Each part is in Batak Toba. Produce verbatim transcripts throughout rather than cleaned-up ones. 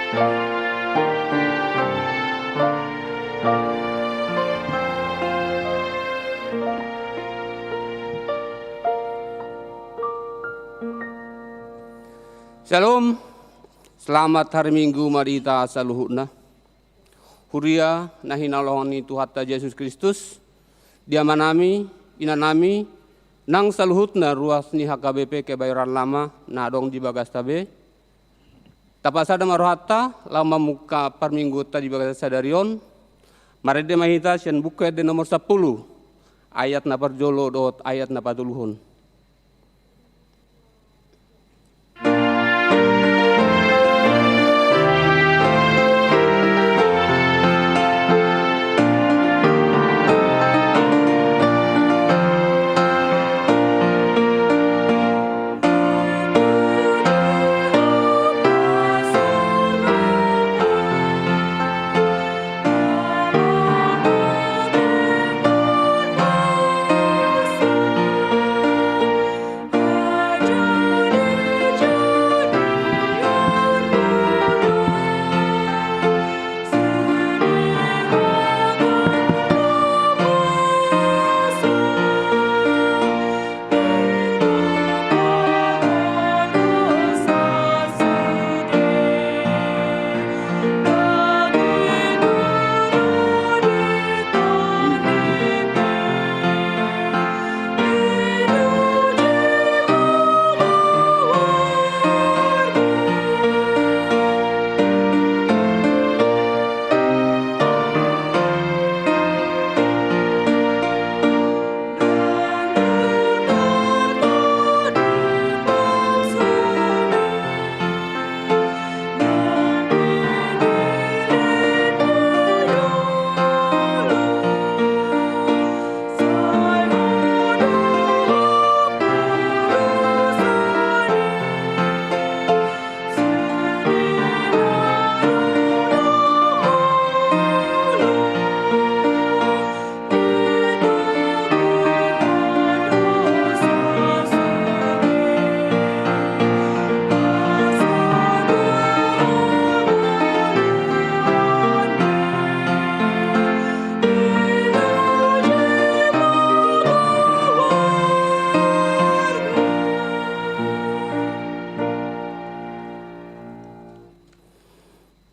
Syalom. Selamat hari Minggu ma di hita saluhutna. Huria na hinaholongan ni Tuhanta Jesus Kristus, di amanami, inanami, nang saluhutna ruas ni H K B P Kebayoran Lama na adong di bagasta be. Tapasada ma rohanta laho mamungka parmingguonta di bagasan sadari on. Marende ma hita sian Buku Ende nomor sampulu, ayat na parjolo dohot ayat na patoluhon.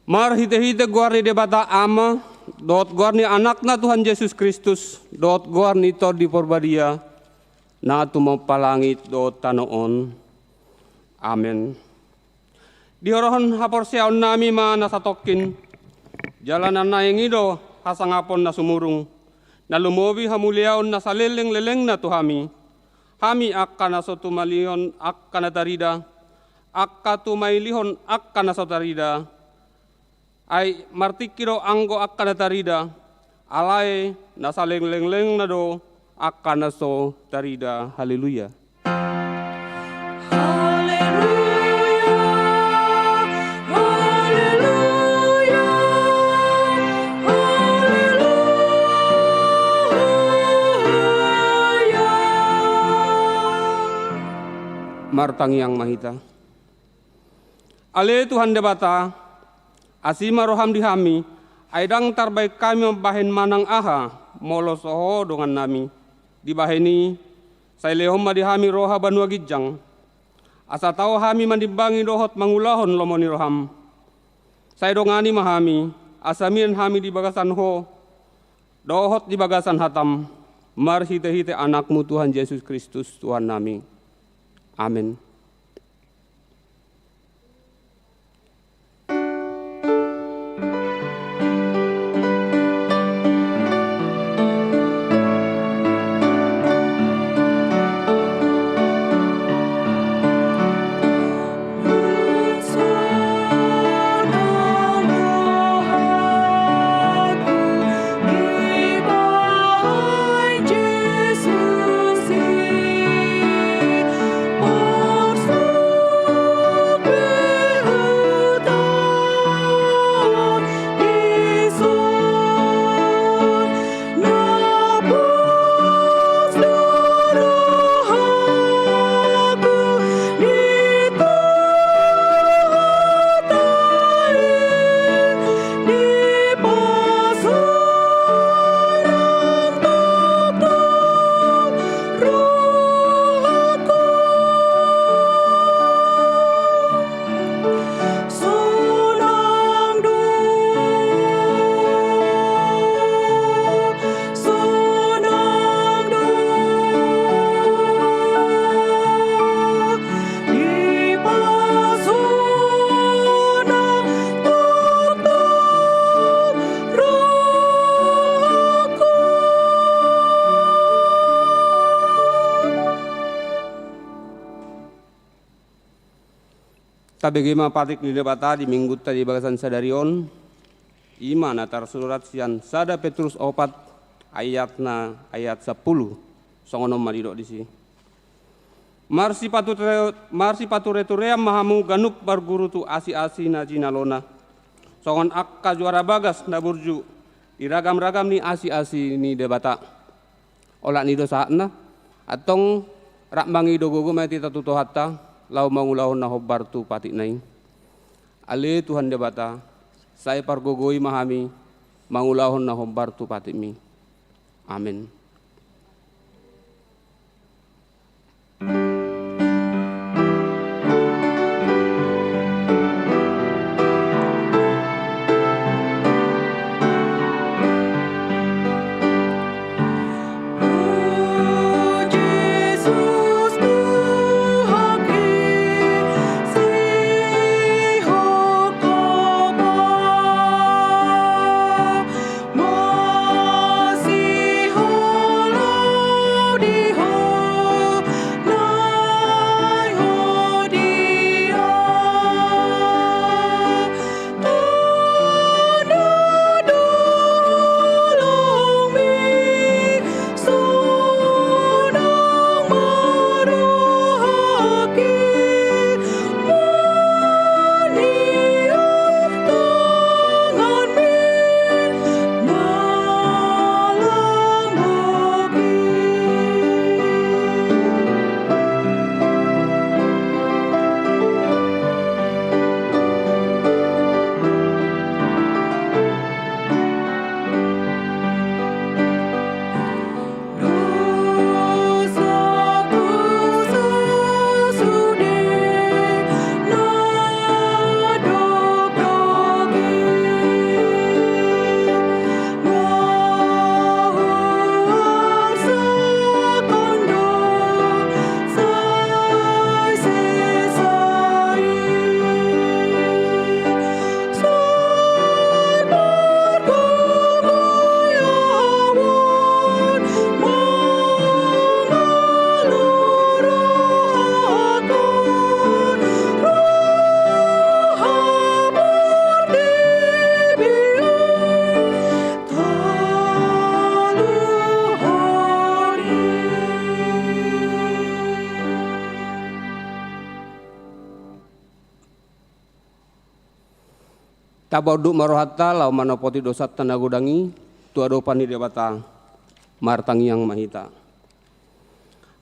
Marhitehite goar ni Debata Ama, dohot goar ni Anakna Tuhan Jesus Kristus, dohot goar ni Tondi Porbadia, na tumompa langit dohot tano on. Amen. Dihorhon haporseaonnami ma na satongkin, jala na naeng i do hasangapon na sumurung, na lumobi hamuliaon na saleleng-lelengna tu hami. Hami angka na so tumalihon angka na tarida, angka tumailihon angka na so tarida. Ai martingki do anggo angka na tarida, alai na saleleng-lelengna do angka na so tarida. Haleluya. Haleluya, haleluya, haleluya. Martangiang ma hita. Ale Tuhan Debata, asi ma roham di hami, ai ndang tarbahen hami mambahen manang aha, molo so Ho dongannami. Dibahen i, sai lehon ma di hami roha banua ginjang, asa tau hami manimbangi dohot mangulahon lomo ni roham. Sai dongani ma hami, asa mian hami di bagasan Ho, dohot di bagasan hatam, marhite-hite Anakmu Tuhan Jesus Kristus Tuhannami. Amen. Tabege ma patik ni Debata di Minggunta di bagasan sadari on, i ma na tarsurat sian sada Petrus opat ayatna, ayat sampulu, songon on ma didok disi. Marsipatu-, marsipatureturean ma hamu ganup marguru tu asi-asi na jinalona, songon angka juara bagas na burju di ragam-ragam ni asi-asi ni Debata. Olat ni i do sahatna, antong rap mangido gogo ma hita tu Tuhanta, laho mangulahon na hombar tu patikna i. Ale Tuhan Debata, sai pargogoi ma hami mangulahon na hombar tu patikmi. Amen. Tapaunduk ma rohanta laho manopoti dosanta na godang i tu adopan ni Debata. Martangiang ma hita.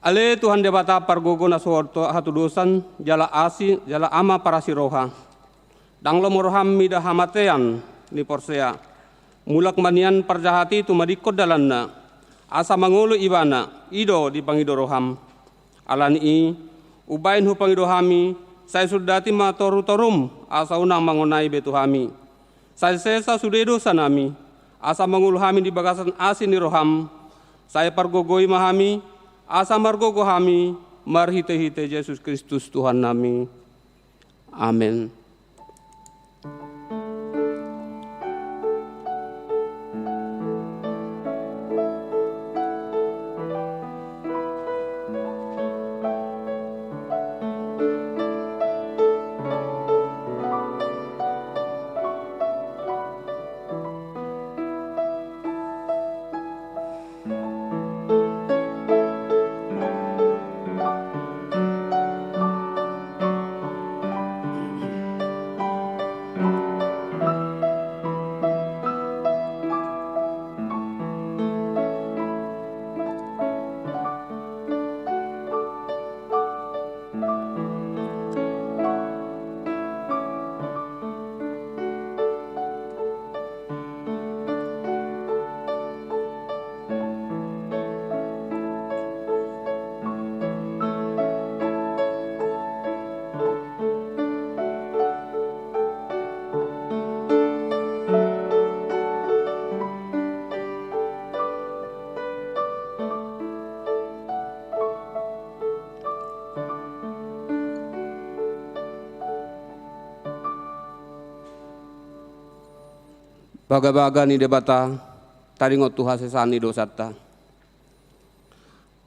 Ale Tuhan Debata pargogo na so hatudosan, jala asi, jala ama parasi roha. Ndang lomo roham mida hamatean ni porsea. Mulak ma nian parjahat i tumadingkon dalanna, asa mangolu ibana, i do dipangido roham. Ala ni i, umbahen hupangido hami, sai sundati ma torutorum, asa unang mangonai be tu hami. Sai sesa sude dosanami, asa mangolu hami di bagasan asi ni roham. Sai pargogoi ma hami, asa margogo hami, marhitehite Jesus Kristus Tuhannami. Amen. Bagabaga ni Debata, taringot tu hasesaan ni dosanta.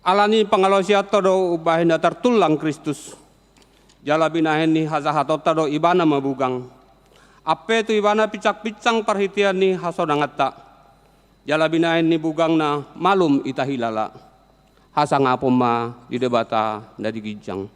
Ala ni pangalaosianta do umbahen na tartullang Kristus, Jala binahen ni hajahatonta do ibana mabugang. Ampe tu ibana pinsangpinsang parhitean ni hasonanganta. Jala binahen ni bugangna malum hita hilala. Hasangapon ma di Debata na di ginjang.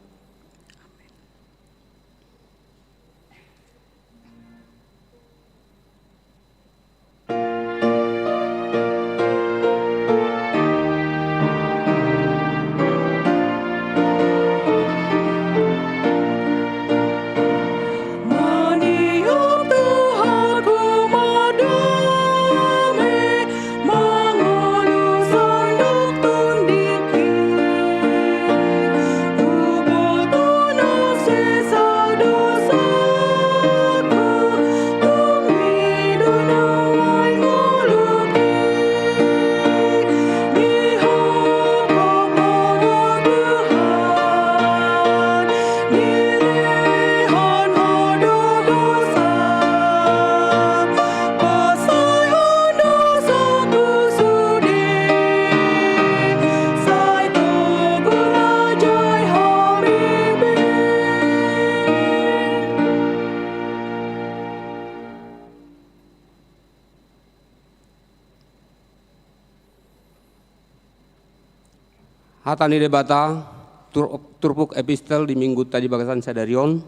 Hata ni Debata, tur-, turpuk epistel di minggunta di bagasan sadari on,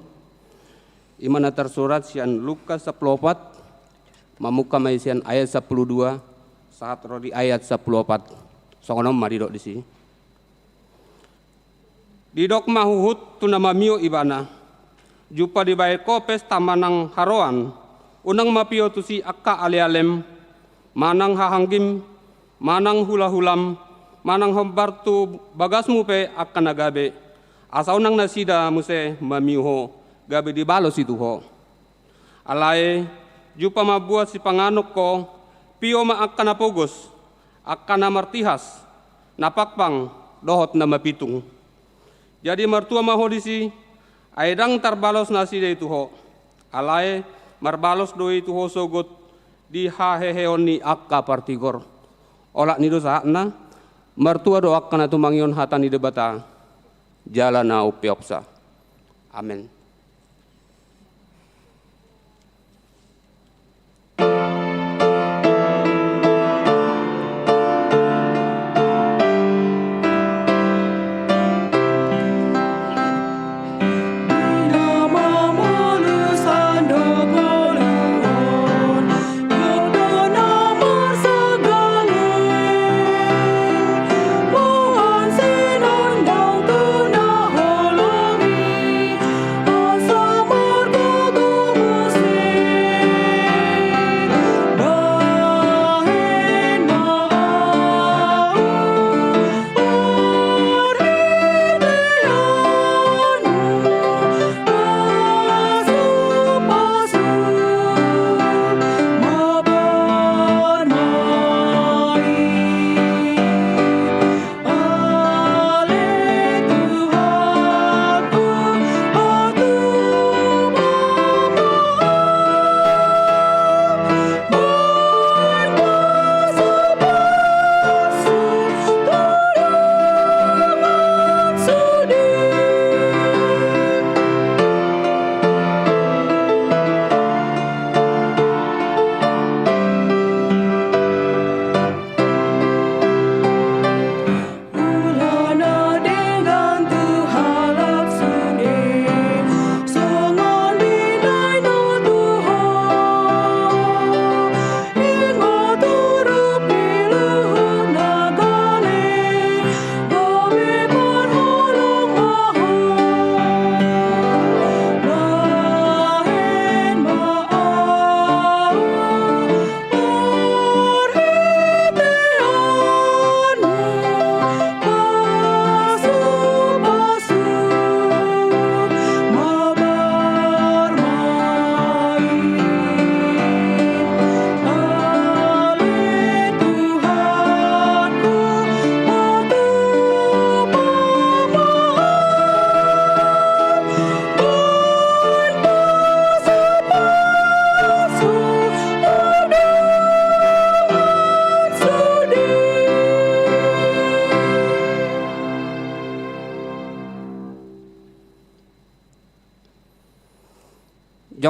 i ma na tarsurat sian Lukas sampulu opat, mamungka ma i sian ayat sampulu dua, sahat ro di ayat sampulu opat. Songon on ma didok disi. Didok ma huhut tu na mamio ibana, jumpa dibahen ho pesta manang haroan, unang ma pio tusi angka alealem, manang hahanggim, manang hulahulam, manang hombar tu bagasmu pe angka na gabe, asa unang nasida muse mamio ho, gabe dibalos i tu ho. Alai, jumpa mambuat sipanganon ho, pio ma angka na pogos, angka na martihas, na pangpang, dohot na mapitung. Jadi martua ma ho disi, ai ndang tarbalos nasida i tu ho. Alai, marbalos do i tu ho sogot di haheheon ni angka partigor. Olat ni do sahatna, martua do angka na tumangihon hata ni Debata, jala na umpeopsa. Amen.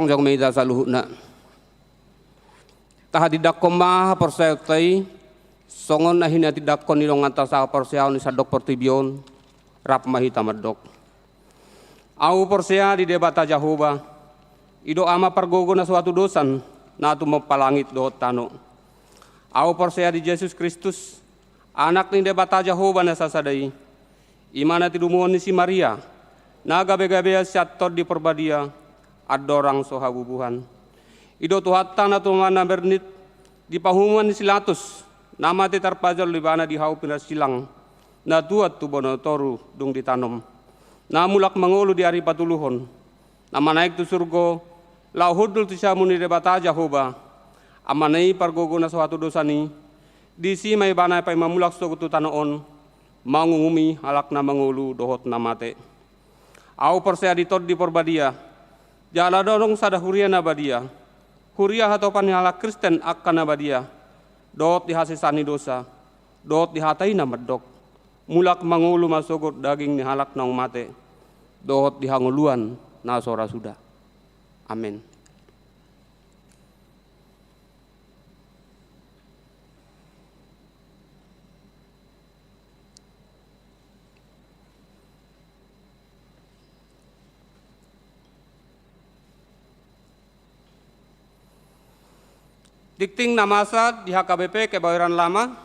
Jong ma hita saluhutna. Tahatindangkon ma haporseaonta i, songon na hinatindangkon ni donganta sahaporseaon di sandok portibi on, rap ma hita mandok. Ahu porsea di Debata Jahowa, i do Ama pargogo na so hatudosan, na tumompa langit dohot tano. Ahu porsea di Jesus Kristus, Anak ni Debata Jahowa na sasada i, i ma na tinumuhon ni si Maria, na gabegabean sian Tondi Porbadia, andorang so habubuhan. I do Tuhanta na tumompa na bernit, di pahumuan ni si Latus, na mate tarpajal do ibana di hau pinarsilang, na tuat tu bono toru dung ditanom. Na mulak mangolu di ari patoluhon, na manaek tu surgo, laho hundul tu siamun ni Debata Jahowa, Amana i pargogo na so hatudosan i, disi ma ibana paima mulak sogot tu tano on, manguhumi halak na mangolu dohot na mate. Ahu porsea di Tondi Porbadia, jala adong sada huria na badia, huria hatopan ni halak Kristen angka na badia, dohot di hasesaan ni dosa, dohot di hata i na mandok, mulak mangolu ma sogot daging ni halak naung mate, dohot di hangoluan na so ra suda. Amen. Tingting na masa di H K B P Kebayoran Lama,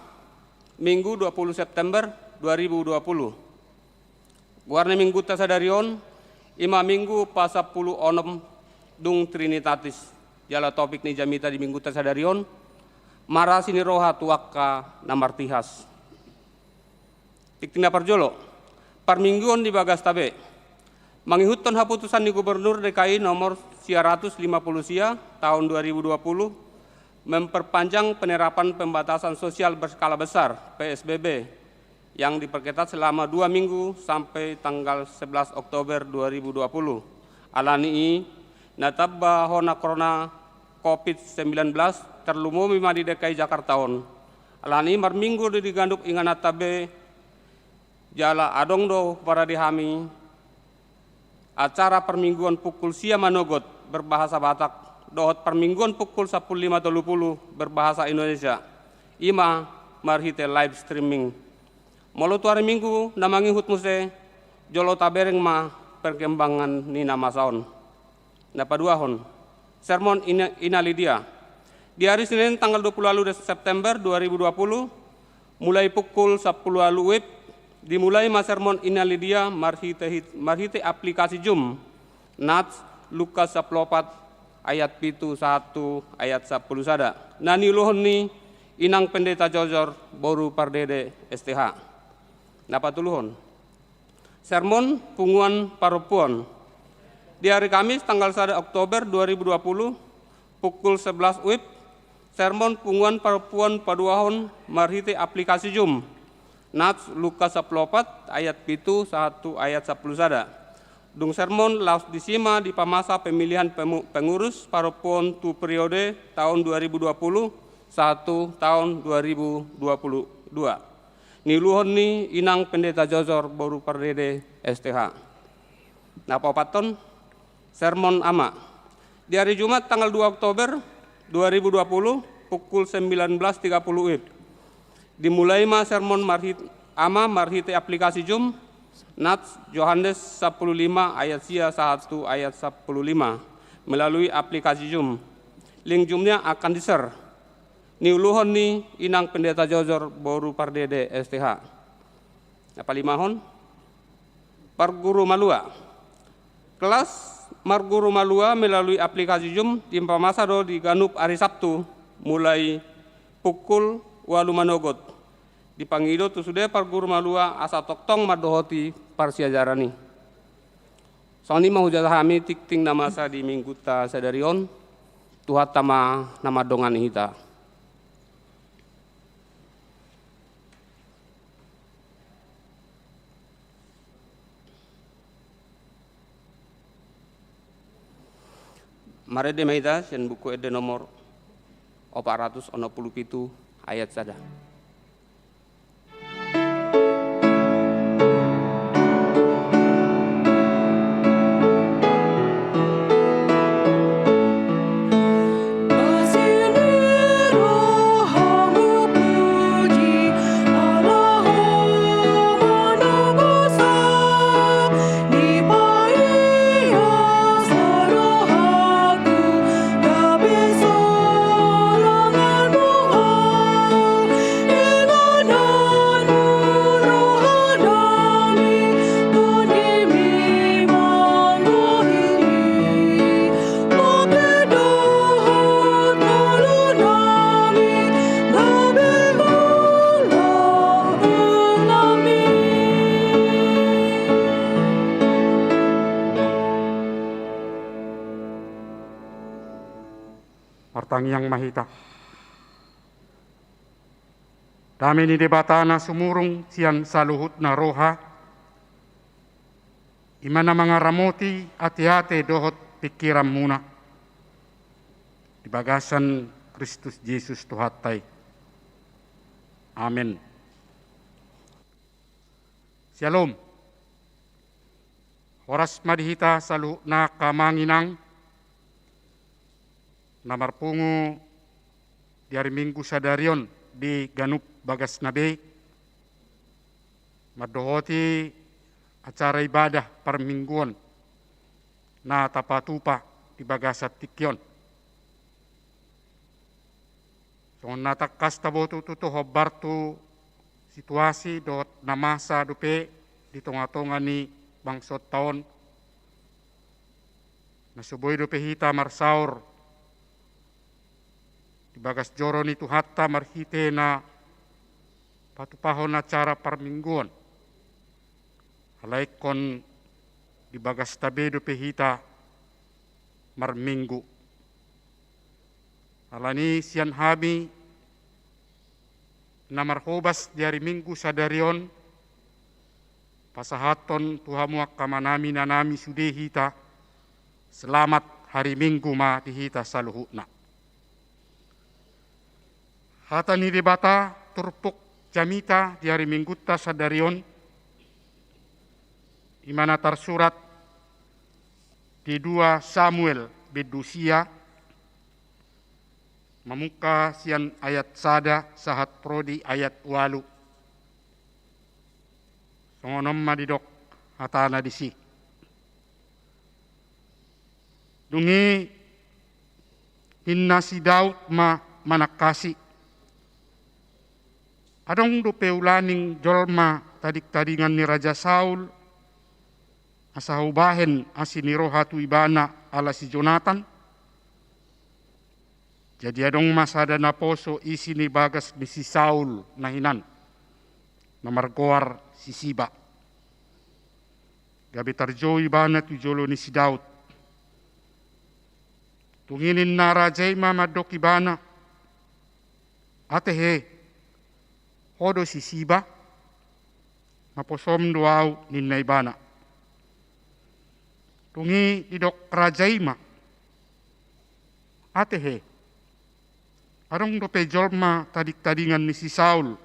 Minggu dua puluh September dua ribu dua puluh. Goar ni Minggunta sadari on, i ma Minggu pasampulu onom dung Trinitatis. Jala topik ni jamita di Minggunta sadari on, marasi ni roha tu angka na martihas. Tingting na parjolo, parmingguon di bagasta be. Mangihuthon haputusan ni Gubernur D K I nomor sia ratus lima puluh sia tahun dua ribu dua puluh, memperpanjang penerapan pembatasan sosial berskala besar, P S B B, yang diperketat selama dua minggu sampai tanggal sebelas Oktober dua ribu dua puluh. Alani i, na tamba hona corona covid sembilan belas tarlumobi ma di D K I Jakarta on. Alani i marminggu do di ganup ingananta be, jala adong do huparade hami acara parmingguon pukul sia manogot berbahasa Batak, dohot parmingguon pukul sampulu lima tolu pulu berbahasa Indonesia, i ma marhite live streaming. Molo tu ari Minggu na mangihut muse, jolo tabereng ma perkembangan ni na masa on. Na paduahon, sermon Ina, Ina Lidia. Di ari Senin tanggal dua puluh ualu September dua ribu dua puluh, mulai pukul sampulu ualu WIB, dimulai ma sermon Ina Lidia marhite, marhite aplikasi Zoom, nats Lukas sampulu opat ayat pitu sahat tu ayat sampulu sada. Na niuluhon ni Inang Pendeta Jojor boru Pardede S T H. Na patoluhon, sermon punguan parompuon. Di ari Kamis tanggal sada Oktober dua ribu dua puluh, pukul sebelas WIB, sermon punguan parompuon paduahon marhite aplikasi Zoom, nats Lukas sampulu opat ayat pitu sahat tu ayat sampulu sada. Dung sermon laos disi ma dipamasa pemilihan pemu-, pengurus parompuon tu periode tahun dua ribu dua puluh sahat tu tahun dua ribu dua puluh dua. Niuluhon ni Inang Pendeta Jojor boru Pardede S T H. Na paopathon, sermon Ama. Di ari Jumat tanggal dua Oktober dua ribu dua puluh, pukul sembilan belas tiga puluh WIB, dimulai ma sermon marhit-, Ama marhite aplikasi Zoom, nats Johannes sampulu lima ayat sia sahat tu ayat sampulu lima, melalui aplikasi Zoom. Link Zoom-nya akan di-share. Niuluhon ni Inang Pendeta Jojor boru Pardede S T H. Na palimahon, parguru malua. Kelas marguru malua melalui aplikasi Zoom dipamasa do di ganup ari Sabtu, mulai pukul ualu manogot. Dipangido tu sude parguru malua asa tongtong mandohoti parsiajaran i. Songon i ma hujalo hami tingting na masa di Minggunta sadari on, Tuhanta ma na mandongani hita. Marende ma hita sian Buku Ende nomor opat ratus onom pulu pitu ayat sada. Martangiang ma hita. Dame ni Debata na sumurung sian saluhutna roha, i ma na mangaramoti ateate dohot pingkiranmuna di bagasan Kristus Jesus Tuhanta i. Amen. Syalom. Horas ma di hita saluhutna angka amang inang na marpungu di ari Minggu sadari on di ganup bagasna be, mandohoti acara ibadah parmingguon na tapatupa di bagasan tingki on. Songon na tangkas taboto tutu, hombar tu situasi dohot na masa dope di tongatonga ni bangsonta on, na so boi dope hita marsaor di bagas joro ni Tuhanta marhite na patupahon acara parmingguon. Alai ingkon di bagasta be dope hita marminggu. Alani sian hami na marhobas di ari Minggu sadari on, pasahathon tu hamu angka amanami, inanami sude hita, selamat hari Minggu ma di hita saluhutna. Hata ni Debata turpuk jamita di ari Minggunta sadari on, i ma na tarsurat di dua Samuel bindu sia, mamungka sian ayat sada sahat ro di ayat ualu. Songon on ma didok hatana disi. Dung i ninna si Daud ma manangkasi: Adong dope ulaning jolma tadingtadingan ni Raja Saul, asa hubahen asi ni roha tu ibana ala si Jonatan? Jadi adong ma sada naposo isi ni bagas ni si Saul na hinan, na margoar si Siba. Gabe tarjou ibana tu jolo ni si Daud. Dung i ninna raja i ma mandok ibana: Ate he, ho do si Siba? Naposom do ahu, ninna ibana. Dung i didok raja i ma: Ate he, adong dope jolma tadingtadingan ni si Saul,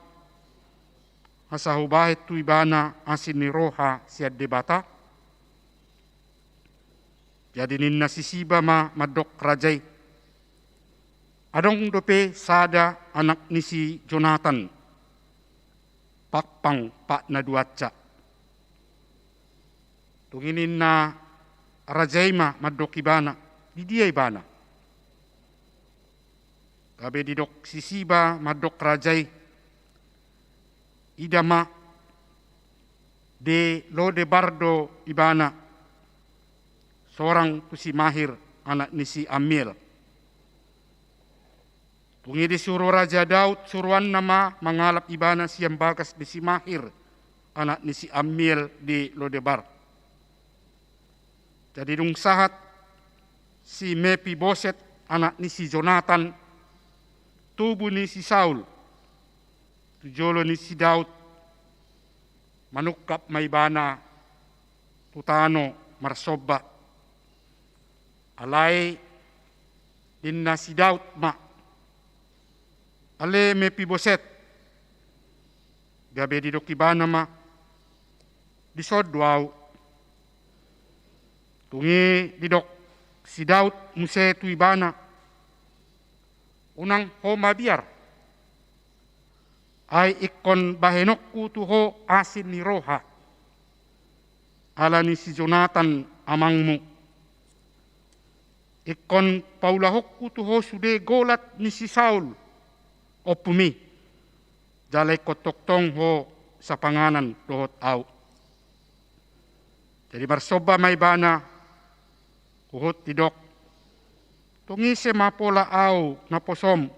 asa hubahen tu ibana asi ni roha sian Debata? Jadi ninna si Siba ma mandok raja i: Adong dope sada anak ni si Jonatan, pangpang patna duansa. Dung i ninna raja i ma mandok ibana: Di dia ibana? Gabe didok si Siba mandok raja i: Ida ma, di Lodebar do ibana, sorang tu si Mahir, anak ni si Ammiel. Dung i disuru Raja Daud suruanna ma mangalap ibana sian bagas ni si Mahir, anak ni si Ammiel, di Lodebar. Jadi dung sahat si Mepiboset, anak ni si Jonatan, tubu ni si Saul, tu jolo ni si Daud, manungkap ma ibana tu tano marsomba. Alai ninna si Daud ma: Ale Mepiboset. Gabe didok ibana ma: Dison do ahu. Dung i didok si Daud muse tu ibana: Unang ho mabiar, ai ingkon bahenonku tu ho asi ni roha ala ni si Jonatan amangmu. Ingkon paulahonku tu ho sude golat ni si Saul, ompumi, jala ingkon tongtong ho sapanganan dohot ahu. Jadi marsomba ma ibana, huhut didok: Tung ise ma pola ahu naposom,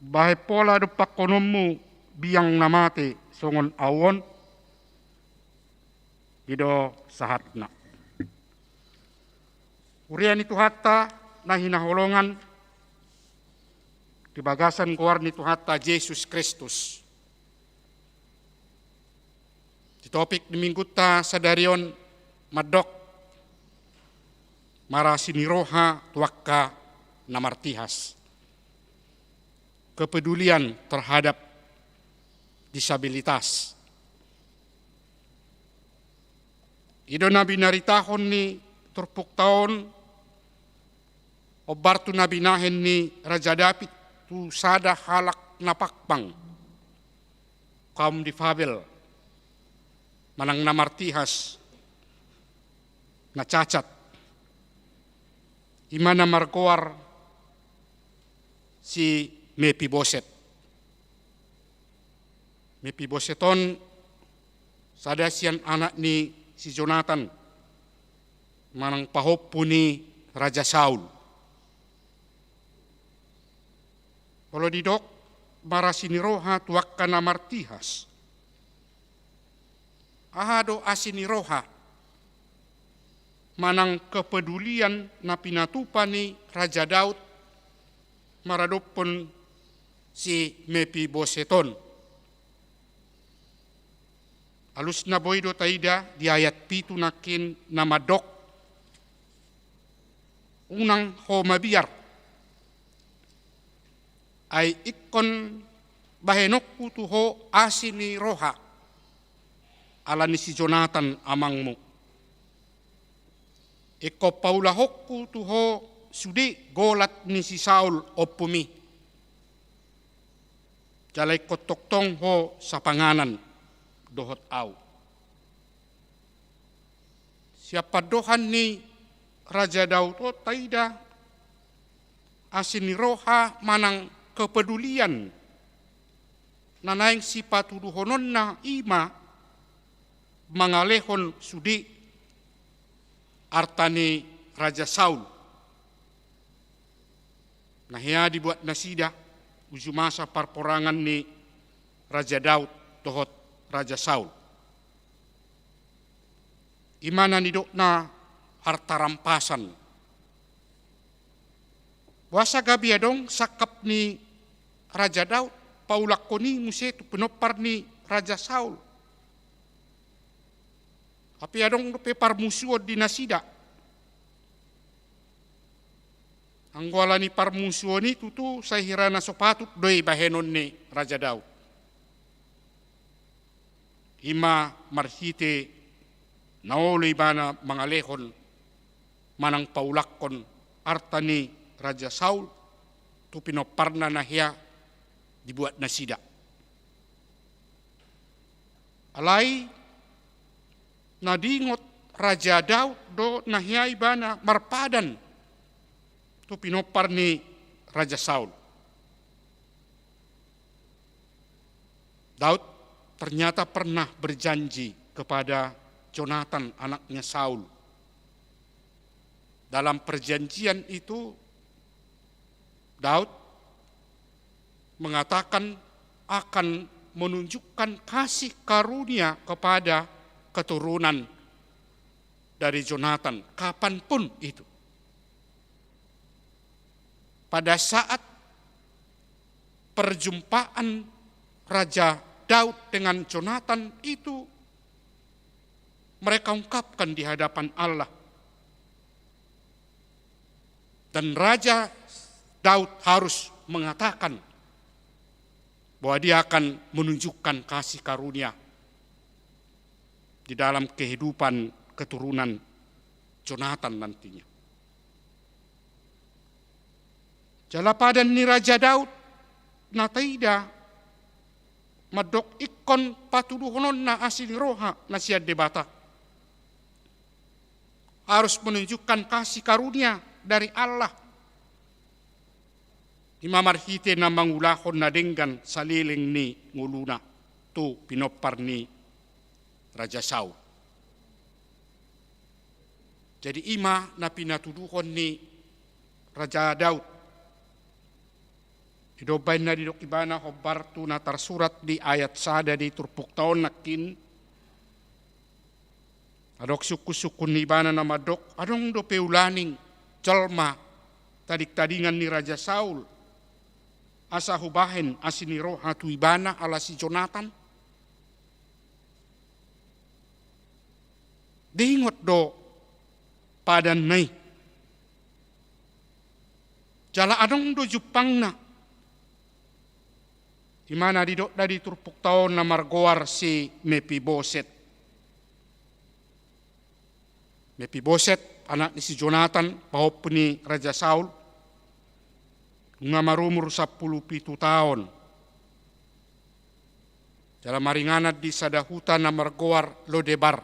bahen pola dompakkononmu biang na mate songon ahu on? I do sahatna. Huria ni Tuhanta na hinaholongan, Di bagasan goar ni Tuhanta Jesus Kristus. Di topik ni minggunta sadari on mandok marasi ni roha tu angka na martihas. Kepedulian terhadap disabilitas. I do na binaritahon ni turpukta on, hombar tu na binahen ni Raja Daud tu sada halak na pangpang, kaum difabel, manang na martihas, na cacat. I ma na margoar si Mepiboset. Mepiboset on sada sian anak ni si Jonatan, manang pahompu ni Raja Saul. Molo didok marasi ni roha tu angka na martihas, aha do asi ni roha manang kepedulian na pinatupa ni Raja Daud maradophon si Mepiboset on? Alusna boi do taida di ayat pitu nangkin na mandok: Unang ho mabiar, ai ingkon bahenonku tu ho asi ni roha ala ni si Jonatan amangmu. Ingkon paulahonku tu ho sude golat ni si Saul ompumi. Jala ingkon tongtong ho sapanganan dohot au. Sian pandohan ni Raja Daud on taida asi ni roha manang kepedulian na naeng sipatuduhononna i ma mangalehon sude arta ni Raja Saul na hea dibuat nasida uju masa parporangan ni Raja Daud dohot Raja Saul. I ma na nidokna harta rampasan. Boasa gabe adong sangkap ni Raja Daud paulakhon i muse tu pinompar ni Raja Saul? Hape adong dope parmusuon di nasida. Anggo ala ni parmusuon i tutu sai hira na so patut do i bahenon ni Raja Daud. I ma marhite na olo ibana mangalehon manang paulakhon arta ni Raja Saul tu pinomparna na hea dibuat nasida. Alai na diingot Raja Daud do na hea ibana marpadan tu pinompar ni Raja Saul. Daud ternyata pernah berjanji kepada Jonatan, anaknya Saul. Dalam perjanjian itu, Daud mengatakan akan menunjukkan kasih karunia kepada keturunan dari Jonatan, kapanpun itu. Pada saat perjumpaan Raja Daud dengan Jonatan itu, mereka ungkapkan di hadapan Allah. Dan Raja Daud harus mengatakan bahwa dia akan menunjukkan kasih karunia di dalam kehidupan keturunan Jonatan nantinya. Jala padan ni Raja Daud na taida mandok ingkon patuduhononna asi ni roha na sian Debata. Harus menunjukkan kasih karunia dari Allah. I ma marhite na mangulahon na denggan saleleng ni ngoluna tu pinompar ni Raja Saul. Jadi i ma na pinatuduhon ni Raja Daud. Di do umbahen na didok ibana hombar tu na tarsurat di ayat sada di turpukta on nangkin. Adong sungkun-sungkun ni ibana na mandok, adong dope ulaning jolma tading-tadingan ni Raja Saul. asa hubahen asi ni roha tu ibana ala si Jonatan? Diingot do padanna i. Jala adong do jumpangna. Ima na didokna di turpukta on na margoar si Mepiboset. Mepiboset, anak ni si Jonatan, pahompu ni Raja Saul, nunga marumur sampulu pitu taon. Jala maringanan di sada huta na margoar Lodebar.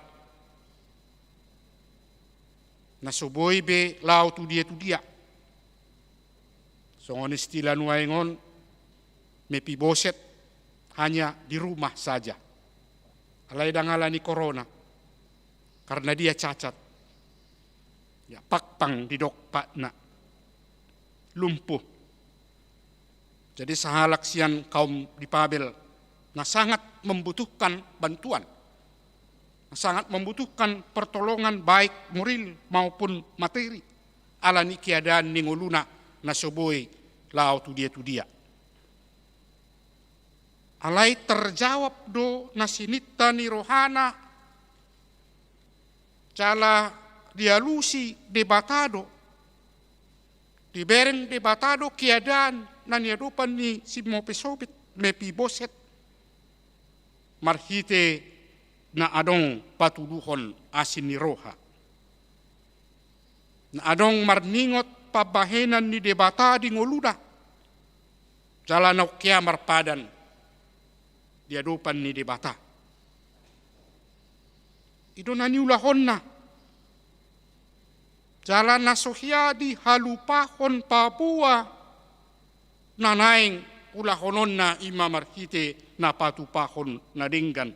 Na so boi be laho tu dia tu dia. Songon istilah nuaeng on, Mepiboset hanya di rumah saja. Alai ndang ala ni korona. Karena dia cacat. Ya, pakpang didok patna. Lumpuh. Jadi sahalak sian kaum difabel na sangat membutuhkan bantuan. Na sangat membutuhkan pertolongan baik moral maupun materi. Ala ni keadaan ni ngoluna na so boi laho tu dia tu dia. Alai terjawab do na sininta ni rohana, jala dialusi Debata do, dibereng Debata do keadaan na niadopan ni si Mepiboset, Mepiboset, marhite na adong patuduhon asi ni roha. Na adong marningot pambahenan ni Debata di ngoluna. Jala na ongkea marpadan di adopan ni Debata. I do na niulahonna. Jala na so hea dihalupahon paboa na naeng ulahononna, ima marhite na patupahon na denggan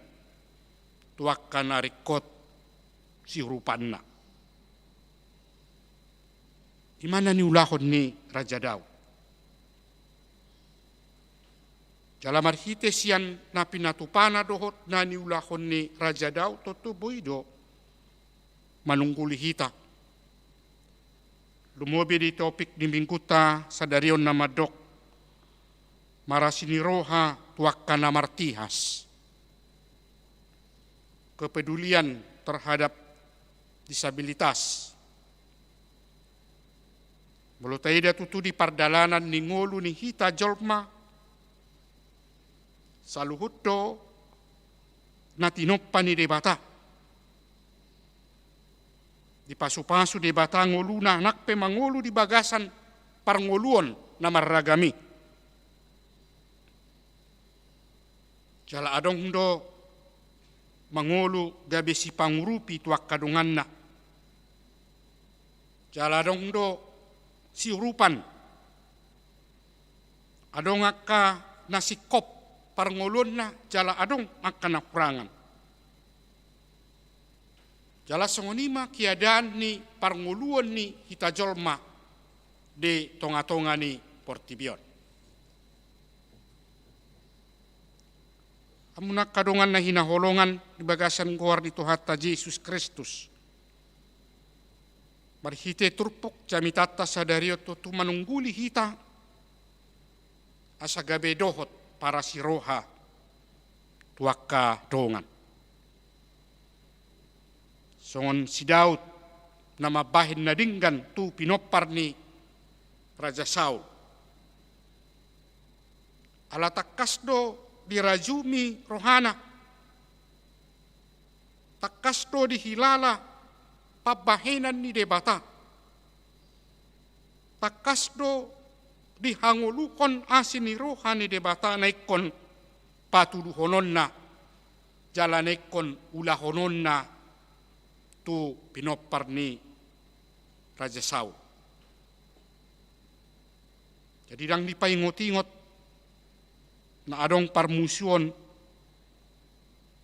tu angka na ringkot siurupanna. Ima na niulahon ni Raja Daud. Jala marhite sian na pinatupana dohot na niulahon ni Raja Daud, tontu boi do manungguli hita. Lumobi di topik ni minggunta sadari on na mandok marasi ni roha tu angka na martihas. Kepedulian terhadap disabilitas. Molo taida tutu di pardalanan ni ngolu ni hita jolma, saluhut do na tinompa ni Debata. Dipasupasu Debata ngoluna nang pe mangolu di bagasan parngoluon na marragam i. Jala adong do mangolu gabe sipangurupi tu angka donganna. Jala adong do siurupan. Adong angka na singkop parngoluonna, jala adong angka na hurangan. Jala songon i ma keadaan ni parngoluon ni hita jolma di tongatonga ni portibi on. Hamu angka dongan na hinaholongan di bagasan goar ni Tuhanta Jesus Kristus. Marhite turpuk jamitanta sadari on tontu manungguli hita asa gabe dohot parasi roha tu angka dongan. Songon si Daud na mambahen na denggan tu pinompar ni Raja Saul. Ala tangkas do dirajumi rohana. Tangkas do dihilala pambahenan ni Debata. Tangkas do dihangoluhon asi ni roha ni Debata na ingkon patuduhononna, jala na ingkon ulahononna tu pinompar ni Raja Saul. Jadi ndang dipaingotingot na adong parmusuon,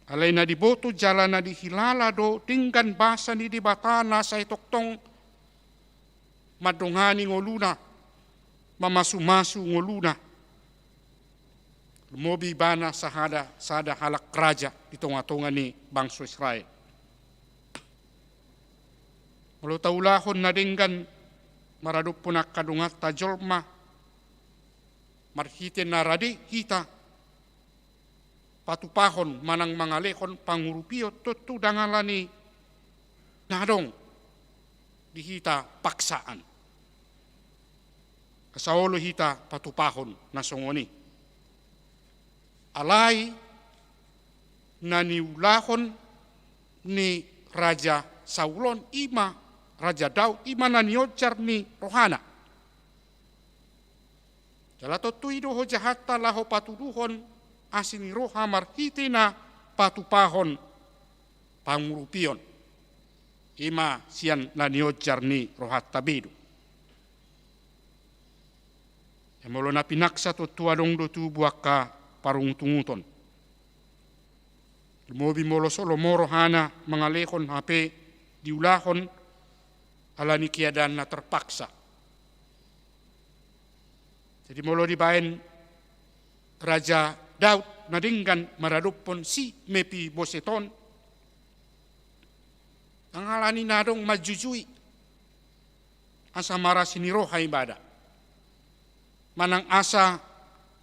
alai na diboto jala na dihilala do denggan basa ni Debata na sai tongtong mandongani ngoluna, mamasumasu ngoluna. Lumobi ibana sahada, sada halak raja di tongatonga ni bangso Israel. Molo taulahon na denggan maradophon angka donganta jolma, marhite na rade hita patupahon manang mangalehon pangurupion, tontu ndang alani na adong di hita paksaan asa olo hita patupahon na songon i. Alai na niulahon ni Raja Saul on, i ma Raja Daud, i ma na nionjar ni rohana. Jala tontu i do hojahanta laho patuduhon asi ni roha marhite na patupahon pangurupion. I ma sian na nionjar ni rohanta be do. Ia molo na pinaksa tontu adong do tubu angka parungutunguton. Lumobi molo Salomo rohana mangalehon hape diulahon ala ni keadaan na terpaksa. Jadi molo dibaen Raja Daud na denggan maradophon si Mefiboset on, ndang alani na adong manjujui asa marasi ni roha ibana, manang asa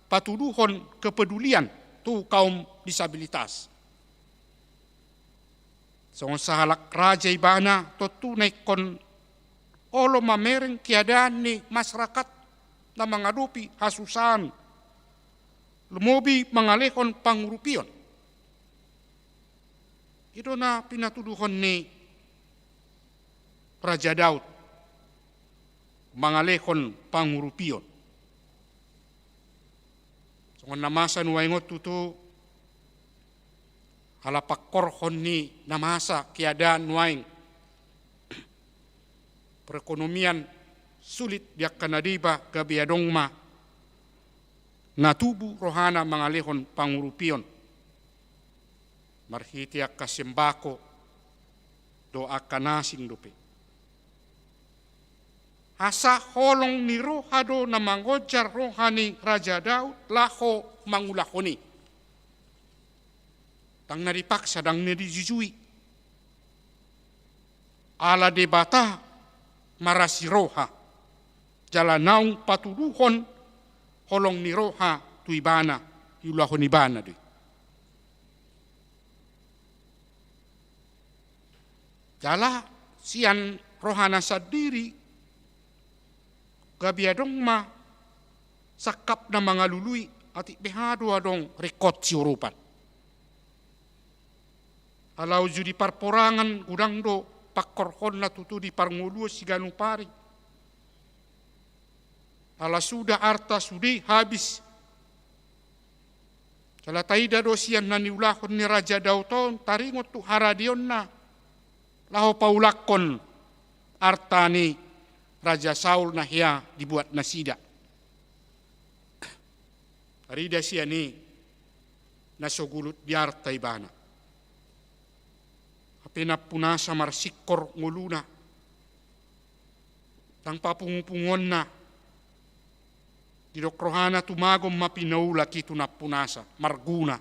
patuduhon kepedulian tu kaum disabilitas. Songon sahalak raja ibana, tontu na ingkon olo mamereng keadaan ni masyarakat na mangadopi hasusaan, lumobi mangalehon pangurupion. I do na pinatuduhon ni Raja Daud mangalehon pangurupion. Songon na masa nuaeng on tutu, ala pangkorhon ni na masa keadaan nuaeng, perekonomian sulit di angka na deba, gabe adong ma na tubu rohana mangalehon pangurupion marhite angka sembako dohot angka na asing dope. Asa holong ni roha do na mangonjar roha ni Raja Daud laho mangulahon i. Ndang na dipaksa, ndang na dijujui. Ala Debata marasi roha, jala naung patuduhon holong ni roha tu ibana, diulahon ibana do i. Jala sian rohana sandiri gabe adong ma sangkap na mangalului, atik beha do adong ringkot siurupan. Ala uju di parporangan godang do pangkorhonna tutu di parngoluon siganup ari. Ala suda arta sude habis. Jala taida do sian na niulahon ni Raja Daud on, taringot tu haradeonna laho paulakhon arta ni Raja Saul na hea dibuat nasida. Tarida sian i na so gulut di arta ibana. Hape nampunasa marsingkor ngoluna. Ndang papungupunguonna. Didok rohana tumagon ma pinaulak i tu nampunasa, marguna.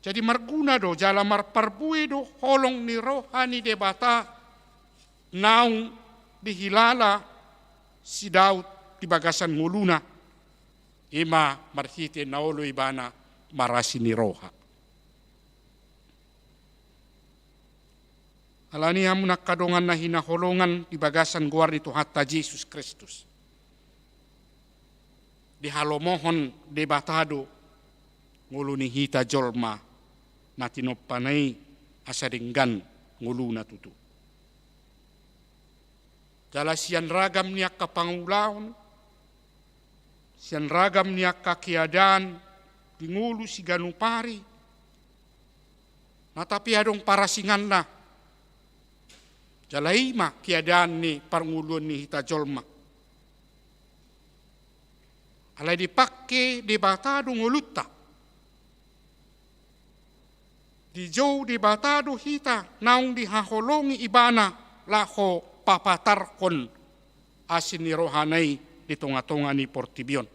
Jadi marguna do, jala marparbue do holong ni roha ni Debata naung dihilala si Daud di bagasan ngoluna. I ma marhite na olo ibana marasi ni roha. Alani i hamu angka dongan na hinaholongan di bagasan goar ni Tuhanta Jesus Kristus, dihalomohon Debata do ngolu ni hita jolma na tinompana i asa denggan ngoluna tutu. Jala sian ragam ni angka pangulaon, sian ragam ni angka keadaan di ngolu siganup ari, na tape adong parasinganna. Jala i ma keadaan ni parngoluon ni hita jolma. Alai dipangke Debata do ngolunta. Dijou Debata do hita naung dihaholongi ibana laho papatarhon asi ni rohana i di tongatonga ni portibi on.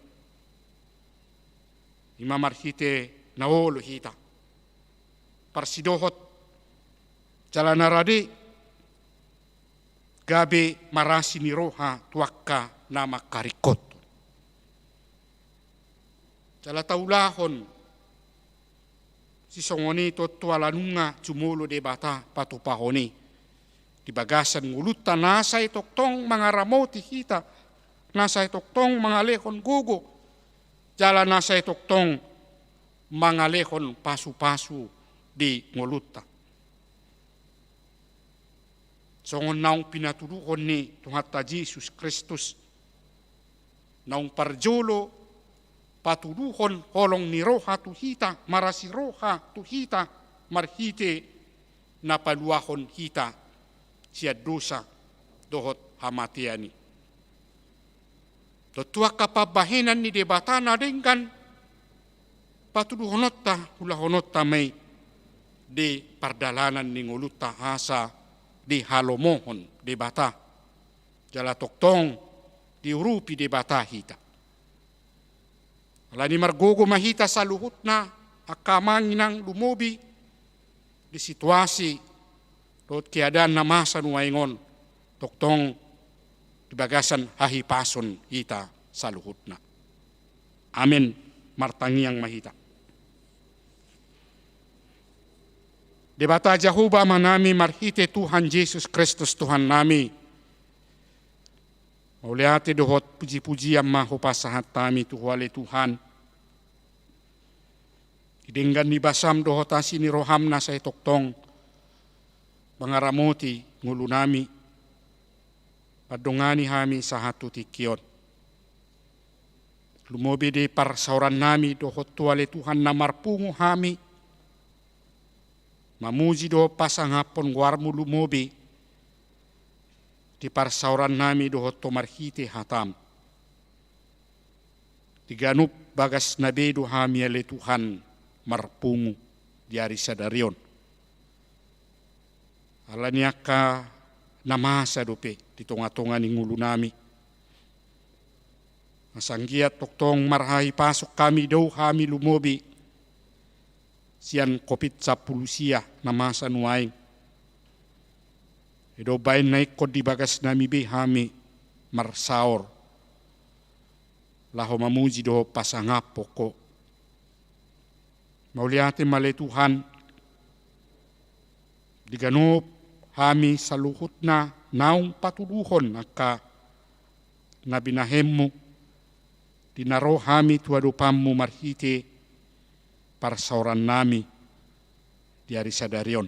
I ma marhite na olo hita parsidohot jala na rade gabe marasi ni roha tu angka na mangkaringkothon. Jala taulahon sisongon i tu ala nunga jumolo Debata patupahon i di bagasan ngolunta na sai tongtong mangaramoti hita, na sai tongtong mangalehon gogo, jala na sai tongtong mangalehon pasupasu di ngolunta. Songon naung pinatuduhon ni Tuhanta Jesus Kristus, naung parjolo patuduhon holong ni roha tu hita, marasi roha tu hita, marhite na paluahon hita sian dosa dohot hamatean i. Tontu angka pambahenan ni Debata na denggan patuduhononta, ulahononta ma i di pardalanan ni ngolunta asa dihalomohon Debata, jala tongtong diurupi Debata hita. Alani margogo ma hita saluhutna, angka amang inang, lumobi di situasi dohot keadaan na masa nuaeng on, tongtong di bagasan hahipason hita saluhutna. Amen. Martangiang ma hita. Debata Jahowa Amanami, marhite Tuhan Jesus Kristus Tuhannami, mauliate dohot pujipujian ma hupasahat hami tu Ho ale Tuhan. Di denggan ni basam dohot asi ni roham na sai tongtong mangaramoti ngolunami, mandongani hami sahat tu tingki on. Lumobi di parsaorannami dohot tu ale Tuhan na marpungu hami mamuji dohot pasangaphon goarmu, lumobi di parsaorannami dohot tu marhite hatam. Di ganup bagasna be do hami ale Tuhan marpungu di ari sadari on. Alani angka na masa dope di tongatonga ni ngolunami. Asa anggiat tongtong marhahipason hami, dao hami lumobi sian Covid sampulu sia na masa nuaeng. I do umbahen na ingkon di bagasnami be hami marsaor laho mamuji dohot pasangaphon Ho. Mauliate ma ale Tuhan, di ganup hami saluhutna naung patuduhon angka na binahenmu, di na ro hami tu adopanmu marhite parsaorannami di ari sadari on.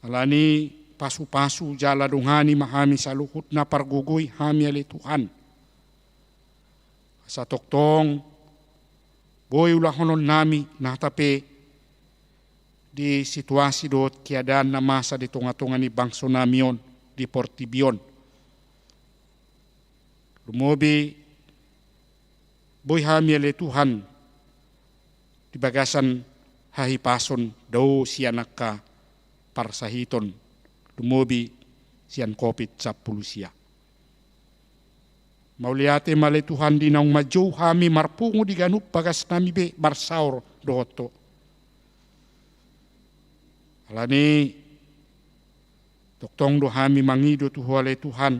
Alani pasupasu jala dongani ma hami saluhutna, pargogoi hami ale Tuhan. Asa tongtong boi ulahononnami nata pe di situasi dohot keadaan na masa di tongatonga ni bangsonami on, di portibi on. Lumobi boi hami ale Tuhan di bagasan hahipason, dao sian angka parsahiton, lumobi sian Covid sampulu sia. Mauliate ma ale Tuhan di naung manjou hami marpungu di ganup bagasnami be marsaor dohot Ho. Alani tongtong do hami mangido tu Ho ale Tuhan,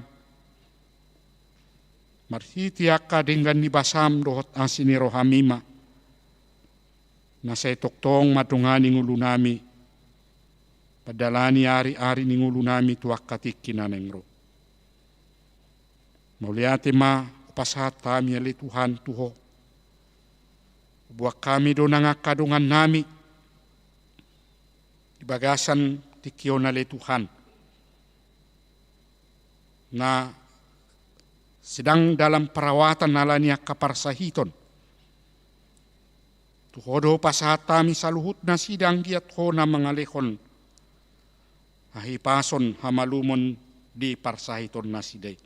marhite angka denggan ni basam dohot asi ni rohami ma na sai tongtong mandongani ngolunami, mandalani ariari ni ngolunami tu angka tingki na naeng ro. Mauliate ma hupasahat hami ale Tuhan tu Ho. Huboan hami do nang angka dongannami di bagasan tingki on ale Tuhan, na sedang dalam perawatan alani angka parsahiton. Tu Ho do pasahat hami saluhut nasida, anggiat Ho na mangalehon hahipason, hamalumon di parsahiton nasida i.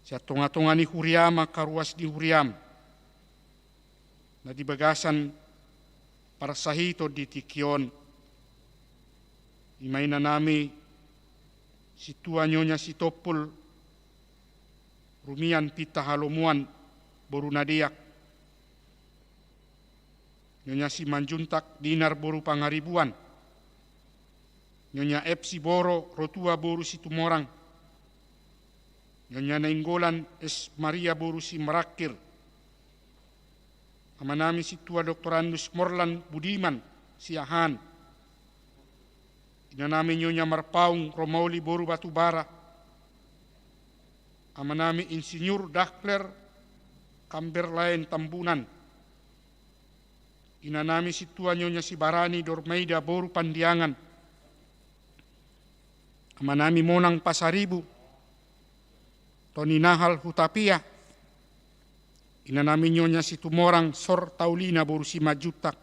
Sian tongatonga ni huriam, angka ruas ni huriam na di bagasan parsahiton di tingki on, i ma inanami Sintua Nyonya Sitompul Rumian Pinta Halomoan, boru na deak, Nyonya Simanjuntak Dinar boru Pangaribuan, Nyonya F Siboro Rotua boru Situmorang, Nyonya Nainggolan S. Maria boru Simarangkir. Amanami Sintua Doktorandus Morlan Budiman Siahaan. Inanami Nyonya Marpaung Romauli boru Batubara. Amanami Insinyur Dahler Kamberlaen Tambunan. Inanami Sintua Nyonya Sibarani Dormaida boru Pandiangan. Amanami Monang Pasaribu Toni Nahal Hutapea. Inanami Nyonya Situmorang Sor Taulina boru Simanjuntak.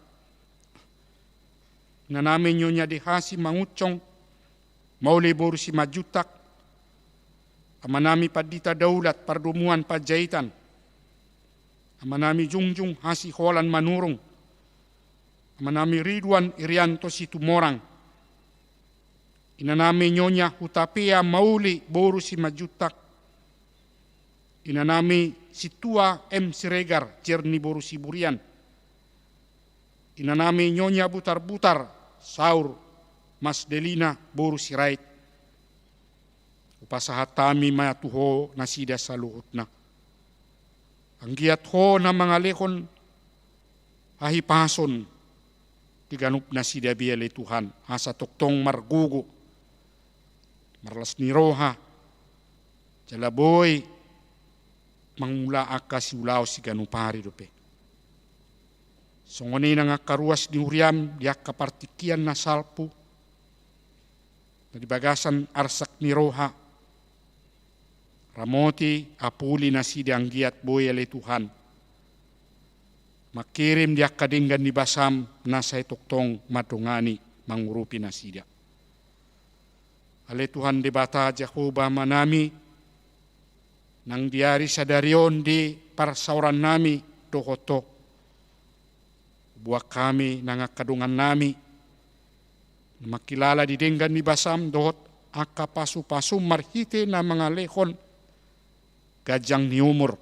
Inanami Nyonya Dehasi Manguncong Mauli boru Simanjuntak. Amanami Pandita Daulat Pardomuan Panjaitan. Amanami Jungjung Hasiholan Manurung. Amanami Ridwan Irianto Situmorang. Inanami Nyonya Hutapea Mauli boru Simanjuntak. Inanami Sintua M. Siregar Jerni boru Siburian. Inanami Nyonya Butarbutar Saur Mas Delina boru Sirait. Hupasahat hami ma tu Ho nasida saluhutna. Anggiat Ho na mangalehon hahipason di ganup nasida be ale Tuhan, asa tongtong margogo, marlas ni roha, jala boi mangula angka siulaon siganup ari dope. Songon i nang angka ruas ni huriaM di angka partingkian na salpu, na di bagasan arsak ni roha, ramoti, apuli nasida anggiat boi ale Tuhan mangkirim di angka denggan ni basaM na sai tongtong mandongani mangurupi nasida. Ale Tuhan Debata Jahowa Amanami, nang di ari sadari on di parsaorannami dohot Ho, buat hami nang angka dongannami na mangkilala di denggan ni basaM dohot angka pasupasuM marhite na mangalehon ganjang ni umur,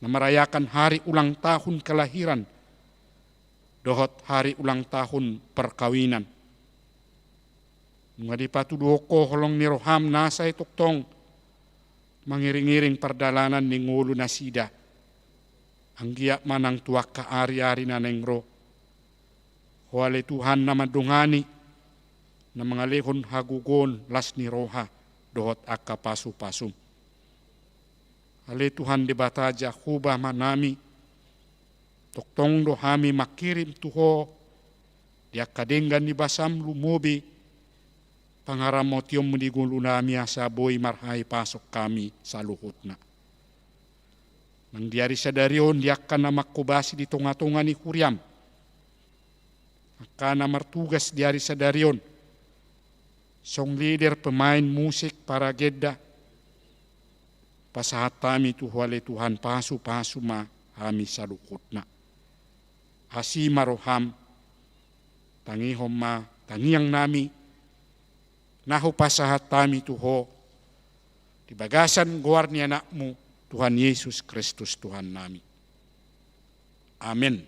na marayakan hari ulang tahun kelahiran dohot hari ulang tahun perkawinan. Nunga dipatuduhon Ho holong ni rohaM na sai tongtong mangiringiring pardalanan ni ngolu nasida, anggiat ma nang tu angka ariari na naeng ro, Ho ale Tuhan na mandongani, na mangalehon hagogoon, las ni roha dohot angka pasupasuM. Ale Tuhan Debata Jahowa Amanami, tongtong do hami mangkirim tu Ho di angka denggan ni basaM lumobi pangaramotionMu di ngolunami asa boi marhahipason hami saluhutna. Nang di ari sadari on di angka na manghobasi di tongatonga ni huriaM, angka na martugas di ari sadari on, song leader, pemain musik, paragenda, pasahat hami tu Ho ale Tuhan, pasupasu ma hami saluhutna. Asi ma rohaM, tangihon ma tangiangnami, na hupasahat hami tu Ho, di bagasan goar ni AnakMu, Tuhan Yesus Kristus Tuhannami. Amen.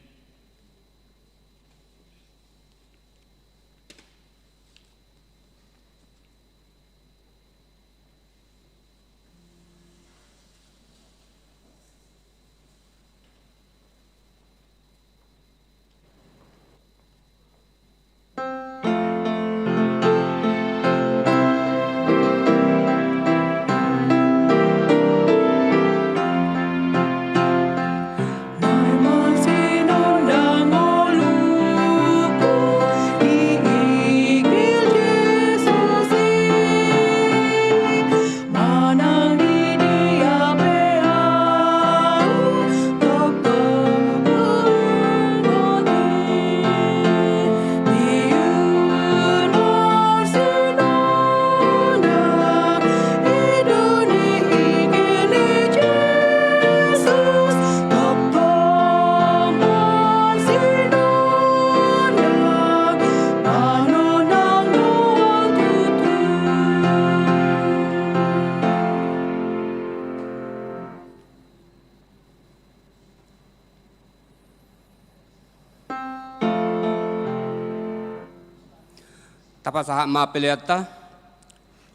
Tapasahat ma peleanta.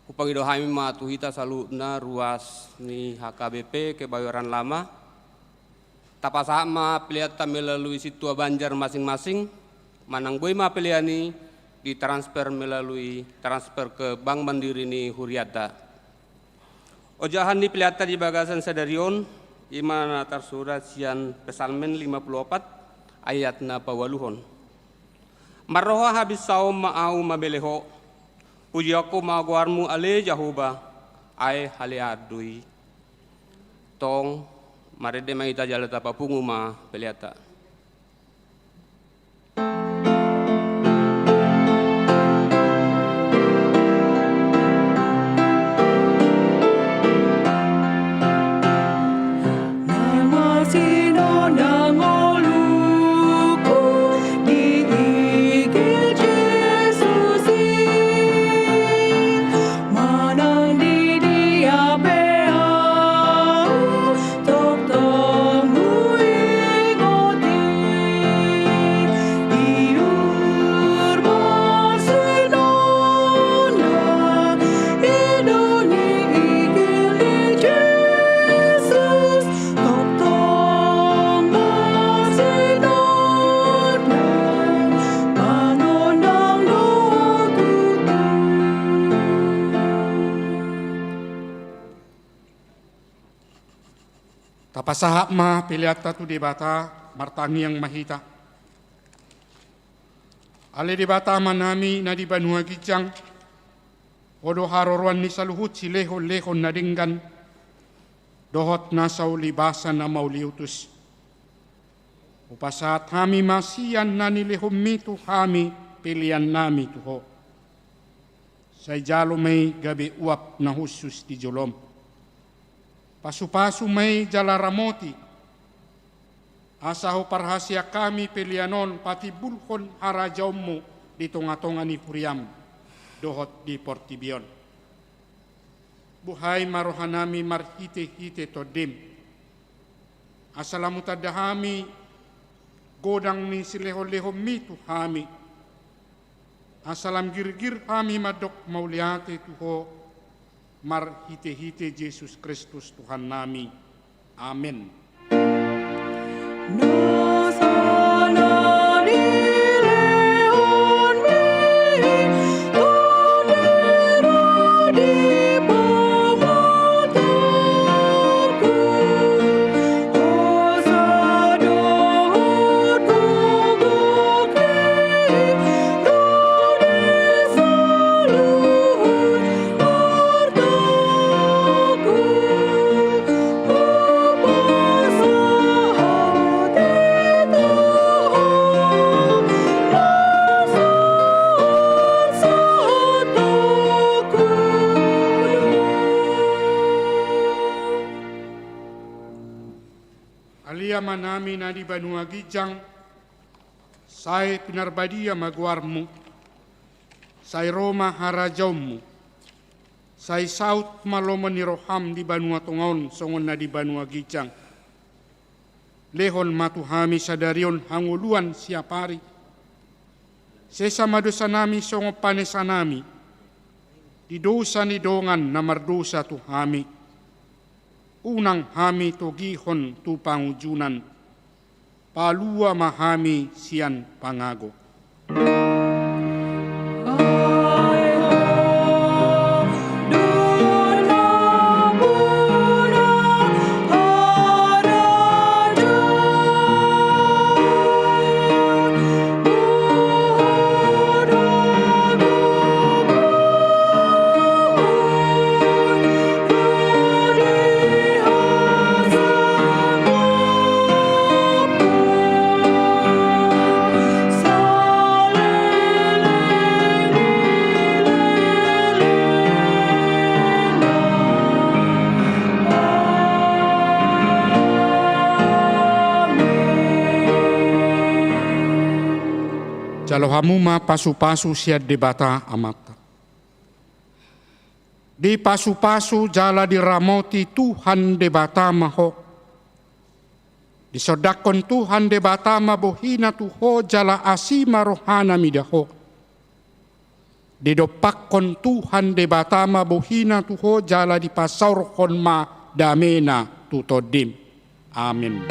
Hupangido hami ma tu hita saluhutna ruas ni H K B P Kebayoran Lama. Tapasahat ma peleanta melalui sintua Banjar masing-masing, manang boi ma pelean i ditransfer melalui transfer ke Bank Mandiri ni hurianta. Ojahan ni peleanta di bagasan sadari on, i ma na tarsurat sian Psalmen lima pulu opat ayat na paualuhon. Marroha habinsaon ma ahu mambele Ho, pujionku ma goarmu ale Jahowa, ai haleaan do i. Tong, marende ma hita jala tapapungu ma peleanta. Tapasahat ma peleanta tu Debata, martangiang ma hita. Ale Debata Amanami na di banua ginjang, Ho do haroroan ni saluhut silehon-lehon na denggan dohot na saulibasa na mauliutus. Hupasahat hami ma sian na nilehonmi tu hami peleannami tu Ho. Sai jalo ma i gabe uap na hushus di jolom. Pasu-pasu ma i jala ramoti, asa huparhaseang hami pelean on patimbulhon harajaonmu di tonga-tonga ni huriam dohot di portibi on. Buhai ma rohanami marhite-hite Tondim, asa lam hutanda hami godang ni silehon-lehonmi tu hami, asa lam girgir hami mandok mauliate tu Ho, marhite-hite Jesus Kristus Tuhannami. Amen. Ale Amanami na di banua ginjang, sai pinarbadia ma goarmu, sai ro ma harajaonmu, sai saut ma lomo ni roham di banua tonga on songon na di banua ginjang. Lehon ma tu hami sadari on hangoluan siapari. Sesa ma dosanami songon panesanami di dosa ni dongan na mardosa tu hami. Unang hami togihon tu pangunjunan. Palua ma hami sian pangago. Jalo hamu ma pasu-pasu sian Debata Amanta. Dipasu-pasu jala diramoti Tuhan Debata ma ho. Disondangkon Tuhan Debata ma bohina tu ho jala asi ma rohana mida ho. Didompakkon Tuhan Debata ma bohina tu ho jala dipasaorhon ma damena tu tondim. Amin.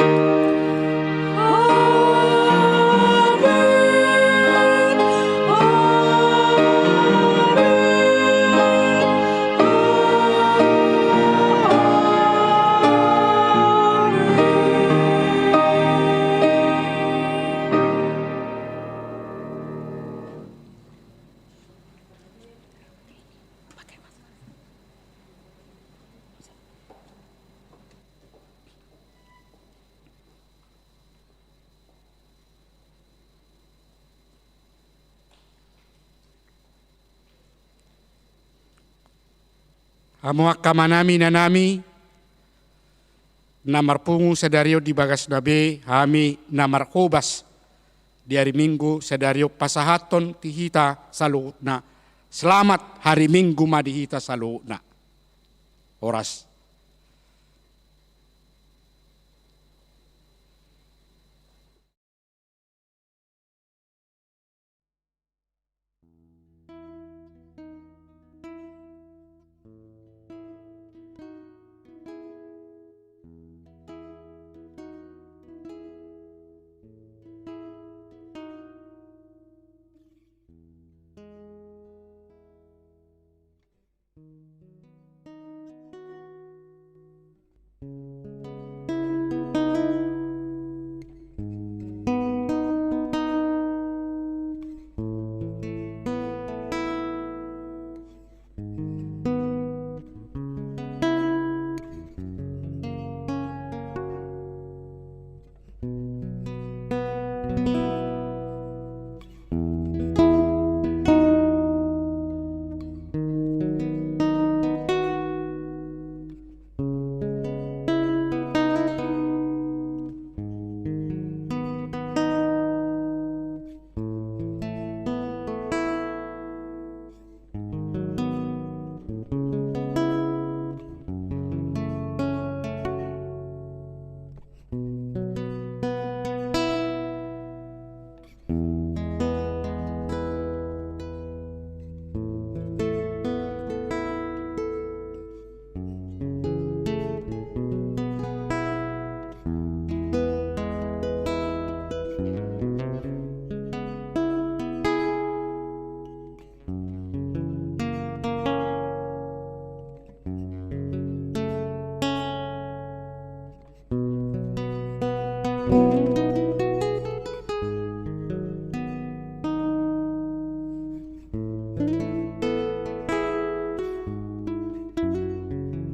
Hamu angka amanami, inanami, na marpungu sadari on di bagasna be, hami na marhobas di ari Minggu sadari on pasahathon tu hita saluhutna. Selamat hari Minggu ma di hita saluhutna. Horas.